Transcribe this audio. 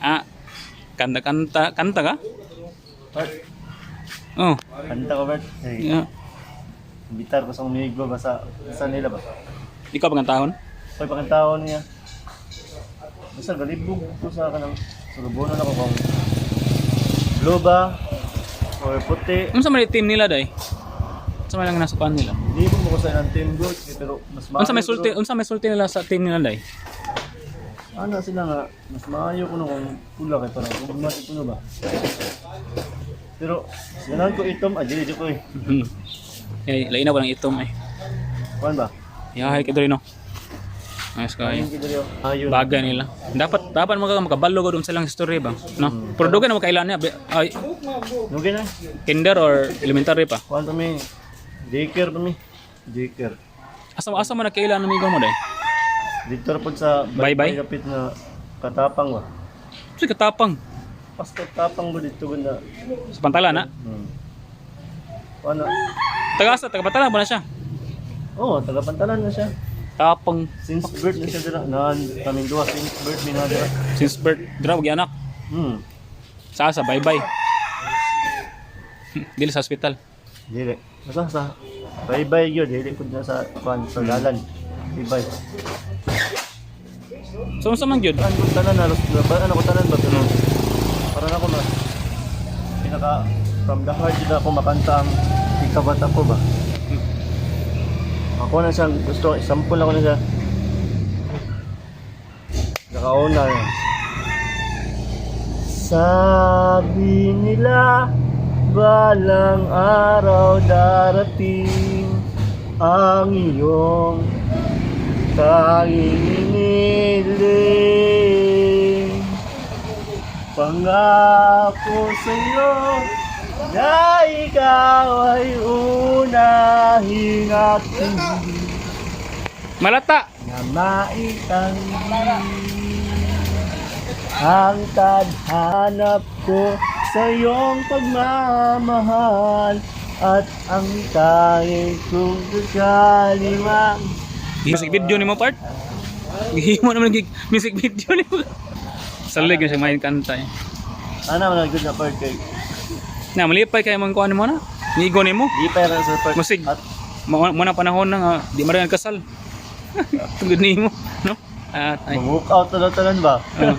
Ah, kanta kanta kanta ka? Bert, Oh, kanta ko, Bert. Hey, yeah. bitar ko sa umigo ba sa nila ba? Ikaw pang tahon? Hoy, pakantaon niya. Basta galibog ko sa kanang sulubonon ako kung blue ba or puti. Unsa man yung team nila day? Unsa man lang nasukan nila? Libog mo ko sa ilang team good pero mas maayo. Unsa may sulti nila sa team nila day? Ana sila nga mas maayo kuno kung pula kay parang kung mas kuno ba. Pero ganahan ko itom, ah dili jud ko eh. Eh, lain na walang itom ay. Kuan ba? Yahay kay diri no. Nice kayo. Ayun gid diri, oh. Ayun. Bagay nila. Dapat dapat makabalo gud unsa lang history ba, no? Pero dugay na makailan niya ay Nugay na. kinder or elementary pa. Kuan pa mi. Daycare pa mi. Daycare. Asa asa man nakailan amigo mo day? Dito ra pod sa Bye-bye? Kapit na Katapang ba. Sa Katapang. Pas Katapang ba dito gud na. Sa Pantala na. Ano? Taga asa, taga Pantala ba na siya? Oo, oh, taga Pantalan na siya. Tapang Since birth na siya dira. Naan kaming duha since birth mi na dira. since birth dira og anak. Sa asa bye bye. Dili sa hospital. Dili. Basta sa bye-bye gyud dili pud na sa kwan sa dalan. Bye-bye. So unsa man gyud? Ano tanan halos ba ano ko tanan ba pero parang ako mas pinaka from the heart jud ako makanta ang Ikabat Ako ba. Ako na siya gusto isampol ako na siya. Nakauna na. Sabi nila balang araw darating ang iyong tanging iniling. Pangako sa'yo na ikaw ay unahin at hindi Malata. na maitanggi ang tadhanap ko sa iyong pagmamahal at ang tanging kong kakalimang Music video nimo part? Gihimo naman gig music video nimo. Salig na siya main kanta eh. Ana man good na part kay Na malipay kay mong kuan mo na. Nigo nimo. di pa ra sa part Musig. at Mo mo na panahon na nga di man rin kasal. Tungod nimo, no? At ay. mag-walk out na daw tanan ba? Oh.